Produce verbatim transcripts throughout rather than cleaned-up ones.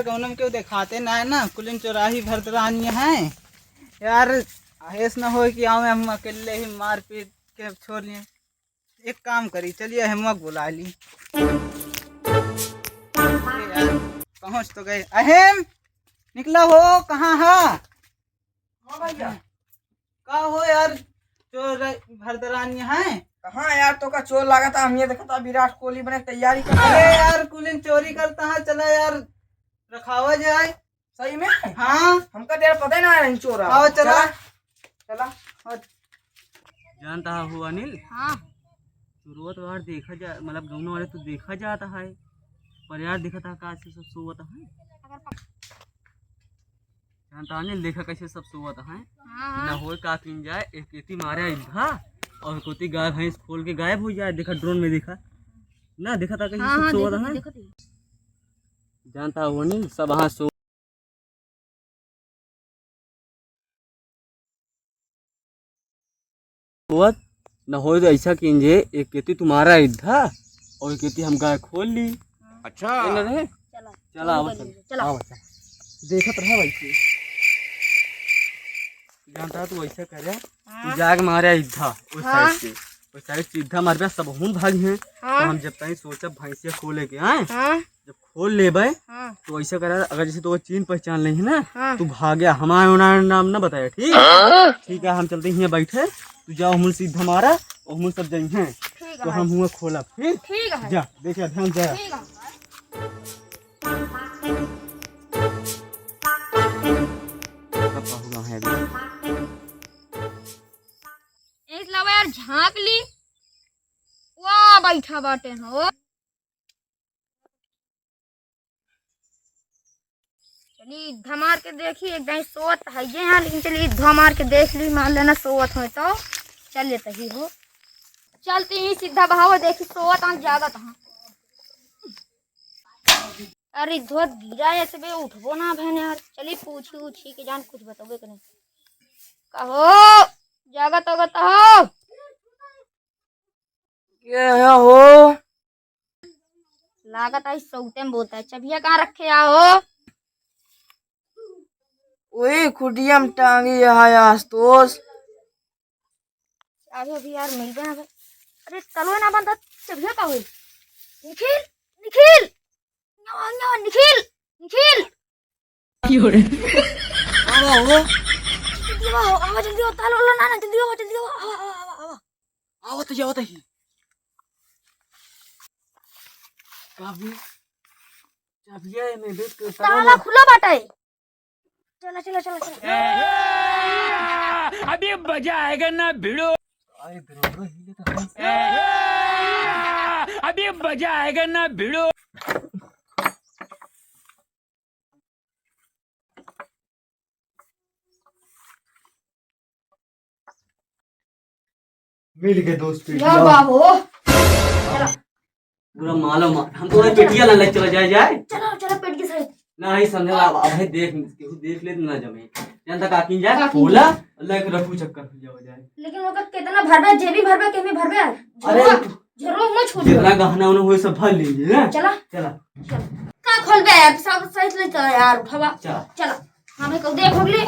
कौनो में केहू देखाते ना है ना, कुलिन चोराही भरत रहनी है। यार, ऐस न होए कि आवे हम अकेले ही मार पीट के छोड़ लिए। एक काम करी, चलिए अहेमवा के बुला ली। यार, पहुँच तो गए। अहेम, निकला हो, कहाँ है? हाँ भैया। का हो यार, चोर भरदरानी है? कहाँ यार, तोका चोर लागत है? हम ये देखत है विराट कोहली बने के तैयारी कर। अरे यार, कुलिन चोरी करता है, चला यार, रखावा जाए। सही में? हाँ। हमका तो यार पता ही ना है चोर है। आओ, चला। चला। चला। जानता है हो अनिल? हाँ। चोरवा तो यार देखा जा, मतलब दोनों वाले तो देखा जाता है, पर यार देखा था का से सब सोवत है। अगर पक- जानता है अनिल, देखा कैसे सब सोवत है। हाँ, हाँ। ना होए का कीन जाए, एक एती मारे इद्धा और कोती गाय भैंस खोल के गायब हो जाए। देखा ड्रोन में देखा ना, देखा था कैसे हाँ, सब हाँ, सोवत देखत है। ही, देखत ही। जानता हो अनिल, सब हाँ सो सोवत न होए तो ऐसा कीन जे, एक केती तुम्हारा इद्धा और एक केती हम गाय खोल ली। अच्छा। है ना रे? चला, चला, शुरू आओ, कर चला, लीजिए, चला। आओ, चला। देखत रहा वैसे। जानता है तू ऐसा करे, हाँ। तू जाके मारे इद्धा, उस हाँ। साइड से। उस साइड से इद्धा मारबे, सब हुन भागी हैं। हाँ। तो हम जब तक सोचब भैंसिया खोले के, आए? हाँ। जब खोल लेबे, हाँ। तो ऐसा करा, अगर जैसे तो चीन पहचान लेही ना, हाँ। तू भाग्या, हमारे ओना नाम ना बताया, ठीक? हाँ। ठीक है, हम चलते ही बैठे, तू जाओ, हम सीधा मारा, और हम सब जाई हैं। ठीक तो है। हम हुआ खोला, ठीक? ठीक है। जा, देखिए, ध्यान से। ठीक है। सब हुआ है अभी। इस लावा यार, झांक ली। वाह, बैठा बाटे हो। चली, इद्धा मार के देखी, एक दाईं सोवत है ये यहाँ, लेकिन चली, इद्धा मार के देख ली, मान लेना सोवत हो तो चल लेता ही हो। चलती ही सीधा बहाव, देखी सोवत हाँ, जागत हाँ। अरे, इद्धा गिरा ऐसे बे, उठबो ना भैन यार। चली, पूछी उछी के जान कुछ बतोगे कि नहीं। कहो, जागत होगत हो? के है हो? लागत आई सौते में बोलता है। चबिया कहाँ रखे आओ? वही खुटिया में टांगी है आस्तोस। अरे अभी यार मिल गया भाई। अरे तलो ना बंदा, चबिया का हुई? निखिल, निखिल, न्या, न्या, निखिल, निखिल। क्यों रे? आवा हो। जल्दी आवा, आवा, जल्दी आवा, ताला वाला ना, ना, जल्दी आवा, जल्दी आवा, आवा, आवा, आवा, आवा। आवत ही, आवत ही। चाबी, चाबिया में देख के ताला ताला खुला बाटे। चला, चला, चला, चला। अभी मजा आएगा ना भिड़ो। अरे दरवाजा हिले तो है। अभी मजा आएगा ना भिड़ो। मिल गए दोस्त, या पेटिया। बाबू। चला। पूरा माला माल। हम तो पेटिया ला ले चला जाए, जाए। चलो, चलो, पेट के साइड। नहीं, समझे, अब, अब है देख, केहू देख ले तो ना जमे। जानता का कीन जाए, का कीन खोला, जाए? लेके रफू चक्कर हो जाओ जाए। लेकिन ओकर कितना भरबे, जेबी भरबे, केमी भरबे? अरे, झोरा, तू झोरा मत छोड़। जितना गहना उन्हें हुए सब भर लीजिए, ना? चला। चला। चला। का खोलबे यार, सब सहित ले चला यार, उठावा। चला। चला। हमें कहू देख हो गली।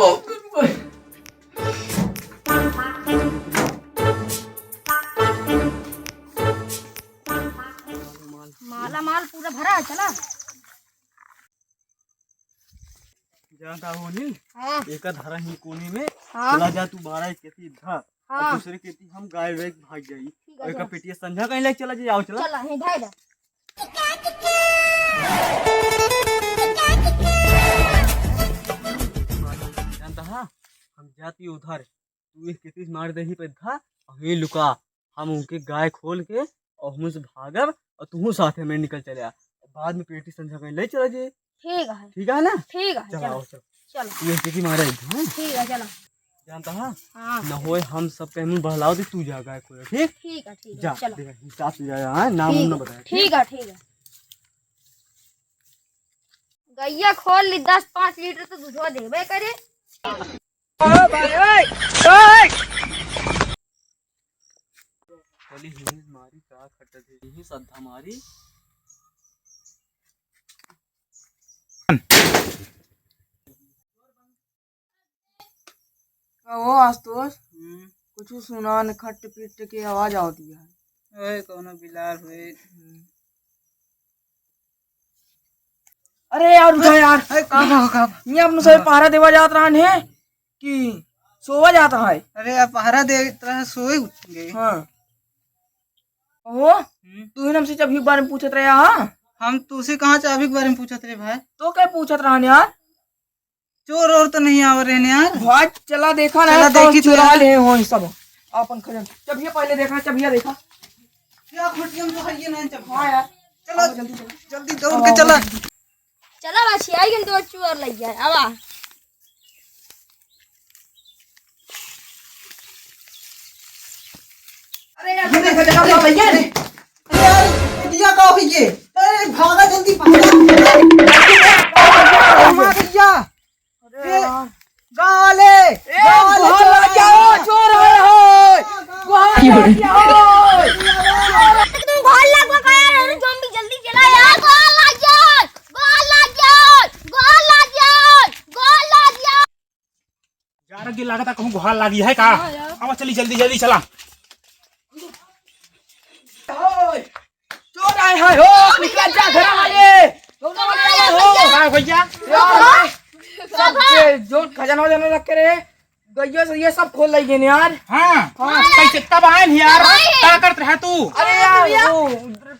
माला माल पूरा भरा है, चला। जानता हो नील, हाँ। एक धरा ही कोने में, हाँ। चला जा तू बारह एक केती धर, हाँ। और दूसरे केती हम गाय वाय भाग जाई। ठीक है, और एक चला। पेटिया संझा कहीं लेके चला जाए, आओ चला। चला, ही भाई जा। जानता हा, हम जाती उधर, तू एक केती मार दे ही पे धा, और ये लुका, हम उनके गाय खोल के और हम उनसे भागब और तू साथ में निकल चले आ। बाद में पेटी संझा कहीं ले चला जाए। ठीक है। ठीक है ना? ठीक है, चला, चला। आओ, चल। चला। तू एक केती मारे, हाँ? ठीक है, चला। जानता है? हाँ। न होए हम सब पे मुंह बहलाओ दे, तू जा गाय खोल, ठीक? ठीक है, ठीक है, जा, चला। देख, हिसाब से जाया, हाँ? नाम ठीक उम न है, बताया, ठीक? ठीक है, ठीक है। गैया खोल ली, दस पाँच लीटर तो दूधवा देबे करे। ओ भाई, ओए, ओए। बोली, "ही मारी का खट दे, ही सद्धा मारी।" ओ आशुतोष, हम्म। कुछ सुनान खट पिट के आवाज आवत है। ओए, कौनो बिलार होए। हम्म। अरे यार, उठा यार। अरे, का बा, का बा? ये अपने सब पहरा देवा जात रहन है कि सोवा जात रहा है? अरे यार, पहरा देत रहे, सोए उठ गए। हाँ। ओ, हम्म। तू ही हमसे चाबी के बारे में पूछत रहे, हाँ? हम तुसे कहाँ चाबी के बारे में पूछत रहे भाई? तो क्या पूछत रहन यार? चोर और तो नहीं आवे रहे यार। भाई चला देखा ना, चला कौन देखी तो चुरा यार। ले हो सब। अपन खजाना। चाबिया पहले देखा, चाबिया देखा। क्या खुटियम तो है ये नहीं चाबिया। हाँ यार। चलो, आओ जल्दी, जल्दी। जल्दी दौड़ के चला। चला बा, छियाई गन दो चोर लग जाए। आवा। अरे यार, ये देखो, देखो, देखो, भैया। अरे यार, ये का हो ये? अरे भागा जल्दी, भागा। अरे भैया। अरे ए, यार। गाले, ए, गाले गोहार चोर लग गया हो, आया। चोर आया हो। गोहार लग गया हो। तुम गोहार लग गया यार, अरे zombie जल्दी चला यार, गोहार लग गया, गोहार लग गया, गोहार लग गया, गोहार लग गया। यार, ये लागता कहूँ गोहार लागी है का? हाँ यार। अब चली जल्दी, जल्दी चला। ओए, चोर आए हैं हो, निकल जा घर वाले। चोर आए हैं हो। का भैया? यार, सब के जो खजाना वजाना रख के रहे, गइया से ये सब खोल लई गए यार। हाँ। हाँ। कैसे, कब आए हैं यार? कब आए हैं? का करत रहा तू? अरे यार, भैया। वो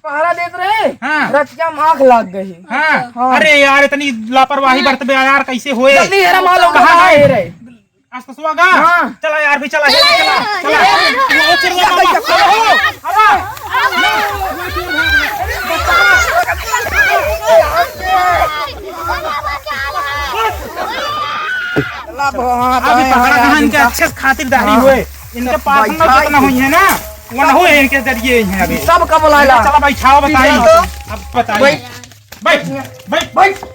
पहरा देत रहे, हाँ। रतिया में आँख लाग गई। हाँ। हाँ। अरे यार, इतनी लापरवाही हाँ। बरतबे यार, कैसे होए? जल्दी हेरा माल होगा, कहाँ कहाँ गए? हेरे? आज तो सुआ गा। हाँ। चला यार, भी चला, चला, चला, चला। चला। वो चिड़िया मामा, चला हो। अबा। अभी पकड़ा कहाँ, इनके अच्छे से खातिरदारी हाँ। हुए। इनके सब पास में बैठा जितना है। हुई है ना, वो ना हुए इनके जरिए ही है अभी। सब का बुलाएला। चला बैठाओ, बताई। ठीक है तो। अब बताई। बैठ। बैठ, बैठ। बैठ।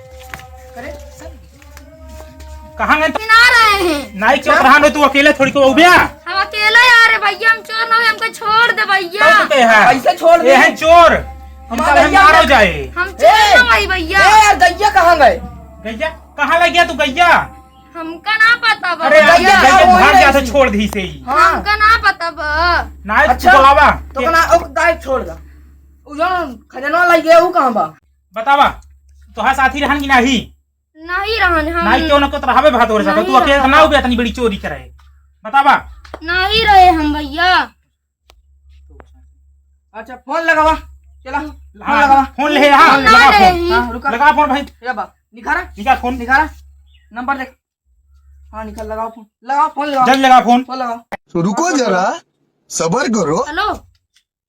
कहाँ गए? ना रहे हैं। नाई चौक रहा में तू अकेले थोड़ी को उबिया। हम अकेले आ रहे भैया, हम चोर ना हुए, हमको छोड़ दे भैया। तो तू के है? कैसे छोड़ दे? ये है चोर। हमारा इनका हम गैया मारो का जाए। हम चोर ए, ना भाई भैया। ए यार, गैया कहाँ गए? गैया? कहाँ लग गया तू गैया? हमका ना पता बा अरे यार, भैया। गैया गैया वही भाग रही गया था, थी। छोड़ दी से ही। हाँ। हमका ना पता बा। नाई अच्छा, बुलावा। तो के- कना ओक दाई छोड़ दा। उ जौन खजनवा लग गया, उ कहाँ बा? बतावा, तोहार साथी रहन कि नाही? नाही रहन हम। नाही क्यों ना को तो रहबे भात हो रहा, नहीं तू अकेले तो रहबा। ना उबे इतनी बड़ी चोरी करे। बतावा। नाही रहे हम भैया। अच्छा, फोन लगावा। चला, फोन हाँ, लगावा। फोन ले, हाँ, ना लगा रहे फोन। ही। हाँ, रुका। लगा फोन भाई। ये बा, निखारा। निकाल फोन। निखारा। नंबर देख। हाँ, निकाल, लगाओ फोन। लगाओ फोन, लगाओ। जल्दी लगा फोन। फोन लगाओ। तो रुको जरा, सबर करो। हेलो।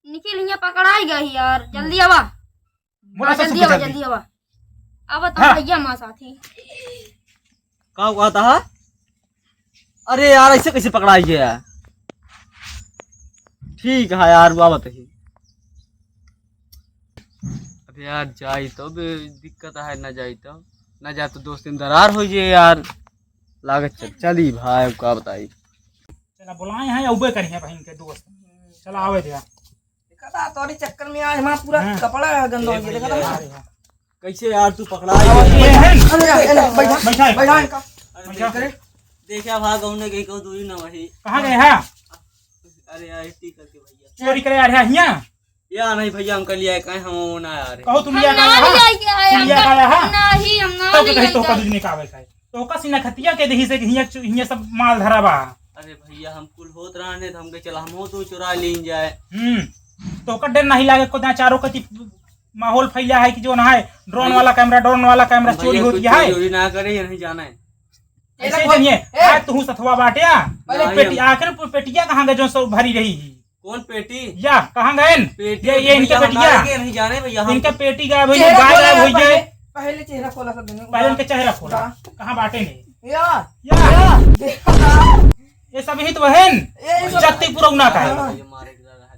निखिल, हियाँ पकड़ाई गई यार, जल्दी आवा। बोला हाँ, सब जल्दी कुछ आवा, जल्दी। जल्दी आवा। अब तो हाँ। भैया माँ साथी। का हुआ था? अरे यार, ऐसे कैसे पकड़ाई गया? ठीक है यार, वो आवत ही। अब यार, जाई तो भी दिक्कत है, ना जाई तो, ना जाए तो दोस्त में दरार हो जाए यार। लागत चल, चली भाई, अब का बताई। चला, बुलाए हैं, अउबे करी हैं बहिन के दोस्त। चला, आवे दे। देखा था, तोरी चक्कर में आज हमारा पूरा हाँ। कपड़ा गंदा हो गया, देखा था? अरे वाह। कैसे यार तू पकड़ा ये है। अरे, अरे, अरे, बैठा, बैठा है। बैठा इनका। अरे, बैठा। करे। देखा भाग, हमने कहीं कहूँ दूरी ना वही। कहाँ गए हैं? अरे यार, ठीक करके भैया। चोरी करे आ रहा है हियाँ? या नहीं भैया, हम कल लिया काहे हम वो ना आ रहे। कहो तुम हम लिया ना काहे लिया है? के आए, तुम हम लिया तो काहे है? नहीं, हम ना तब तो लिया कहीं तो के का आए। दूध निकावे का है। तो का सीना खतिया के देही से कि हियाँ चु-, हियाँ सब माल धरा बा। अरे भैया, हम कुल होत रहने तो हमके चला हम हो तो चुरा लीन जाए। हम्म। तो का डर नहीं लागे को चारों कति माहौल फैला है कि जो ना है ड्रोन भैया। वाला कैमरा, ड्रोन वाला कैमरा भैया, चोरी कुछ होती है। चोरी ना करे, ये नहीं जाना है। ऐसे ऐसे ही बोल। जनिए, ए! आज तू सथवा बाटिया। पहले नहीं, पेटी, हम आखिर पे-, पेटिया कहाँ गए जो सब भरी रही है? कौन पेटी? या, कहाँ गए? पेटी ये, ये इनके भैया, हम पेटिया। आगे नहीं जाने भैया, हम इनका पेटी गायब हो गया, चेहरा खोला गायब यार, हो गया। पहले, पहले चेहरा खोला सब देने। पहले इनके चेहरा खोला। कहाँ? कहाँ बाटे नहीं? या, या। या। ये सब ही तो बहन, ये सब जत्ती पुरौना का है। हाँ।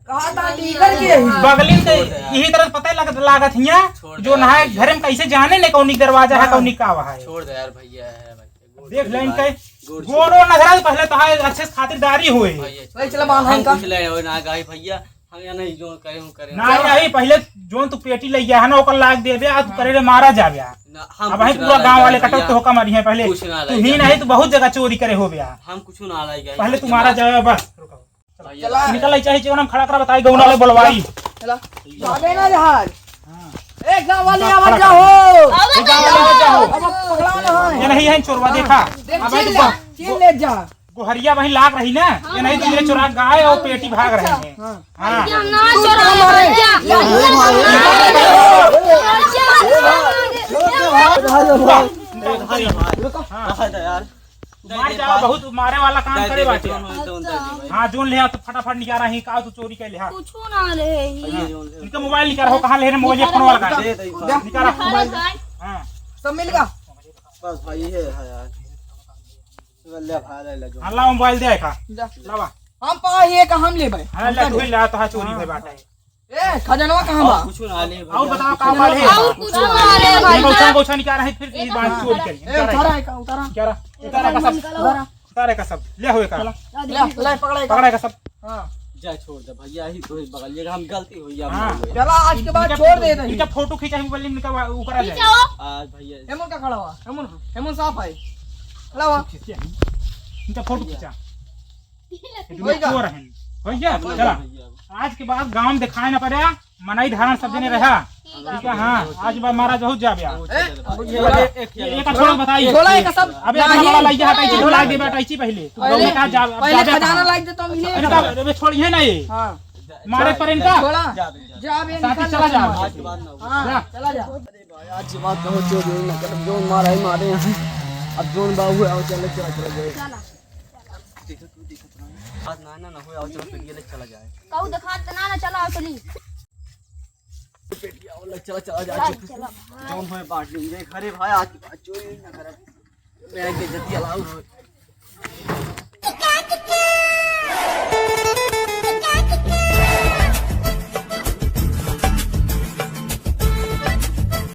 कहा था लीवर के ही। बगलिन के यही तरह पता लग, लागत हिया, छोड़ दे जो यार, नहाए भैया। घर में कैसे जाने ने कौन दरवाजा है, हाँ। कौन का है। छोड़ दे यार भैया, है भाई। गोड़ देख छू ले इनके, भाई, गोड़ छू। गोड़ो नजर आए, पहले तो है अच्छे से खातिरदारी होए। भैया, भाई, चला बांधा हम इनका। कुछ ले हो ना गाई भैया, या नहीं, जो करे हम करे। ना, नहीं, पहिले जोन तू पेटी लइ गया है ना, ओकर लाग देबे, आ तू करे रे मारा जाबे। ना, हम अब कुछ वहीं ना पूरा गाँव वाले कटत तो होका मारी है पहिले। कुछ ना तू ही नहीं, तू बहुत जगह चोरी करे होबे। हम कुछ ना लाई गए। पहिले तू मारा जाबे बस। चला। निकल आई, चाहे जीवन हम खड़ा करा बताई, गौना ले बोलवाई। चला। जाबे ना जहाज। हाँ। ए, गाँव वाले, आवाज जाओ। ए, गाँव वाले, आवाज जाओ। अब पकड़ा ना है। ये नहीं है चोरवा, देखा। देख, अब भाई छीन तू ले, छीन ले जा। गोहरिया वहीं लाग रही ना, ये नहीं तो ये चोरा गाय और पेटी भाग रहे हैं। हाँ। हाँ। क्या ना चोरा है, क्या? मार जाओ, बहुत मारे वाला काम करे बाटे। हाँ, जोन ले आ तो फटाफट निकाल रही, का तू चोरी कर ले आ। कुछो ना ले ही। हाँ। इनका मोबाइल निकाल रहो, कहाँ ले रहे मोबाइल, ये फोन वाला का? निकाल रहा। मोबाइल। हाँ। सब मिल गया। बस भाई, ये है यार। ले भाई, ले, ले, जो। हाँ, लाओ मोबाइल दे का। जा। लावा। हम पा ये का हम लेबे। हाँ, ले, तू ही ला, तो हाँ, चोरी भई बाटे। ए, खजानवा कहाँ बा? और कुछ ना ले और भैया। बताओ, कहाँ बा ले? और कुछ ना ले ये भैया। गौछा, गौछा निकाल रहे, फिर ये बात चोरी करी। ए, उतारा है का, उतारा। क्या रहा? उतारा का सब। उतारा। उतारा का सब। ले होए का। ले, ले, पकड़ा है का। पकड़ा है का सब। हाँ। जा, छोड़ दे भैया, ही तो बगल ये हम गलती हुई, अब हाँ। ना हुए। चला, आज के बाद इनका छोड़ दे दही। इनका फोटो खींचा है, मोबाइल में इनका वा-, वो करा जाए। खींचाओ। आज भैया। हेमंत का खड़ा हुआ, हेमंत, हेमंत साफ है। खड़ा हुआ। खींचा। इनका फोटो खींचा। ये दुनिया भैया। चोर हैं। भैया, अब ना चला। भैया। आज के बाद गाँव में दिखाए ना पड़े, मनई धारण सब जने रहा। ठीक है। ठीक है, हाँ, आज के बाद मारा जहूँ जाबे। ए, ये, ये, एक छोड़ा बताई। छोड़ा एक सब। अबे, नहीं। अबे, वाला लाइए, हटाई, नहीं। छोड़ा दे, हटाई पहले। तू पहले, पहले कहा जा, अब पहले जाबे खजाना कहाँ? लाई दे तो मिले। अरे बाप, अबे छोड़िए ना ये। हाँ। मारे पर इनका। छोड़ा। जा, जा, जा। जा, अबे साथी निकाल चला ले जा। मार। आज के बाद ना हो। हाँ, चला जा। अरे भाई, आज के बाद कहो चोरी ना कर, जोन मारा है मारे हैं। अब जोन बाबू है, चले, चला, चला जाए। चला। देखो, तू देखो, आज ना, ना, ना हो, आओ, चलो, फिर ये ले चला जाए। कहू दिखा, ना, ना, चला, चली। पेटिया वाला, चला, चला, जा, चला, चुप। चला, भाई। जोन होए बांट लेंगे। अरे भाई, आज, आज चोरी ना करे। बैंक के जतिया लाओ।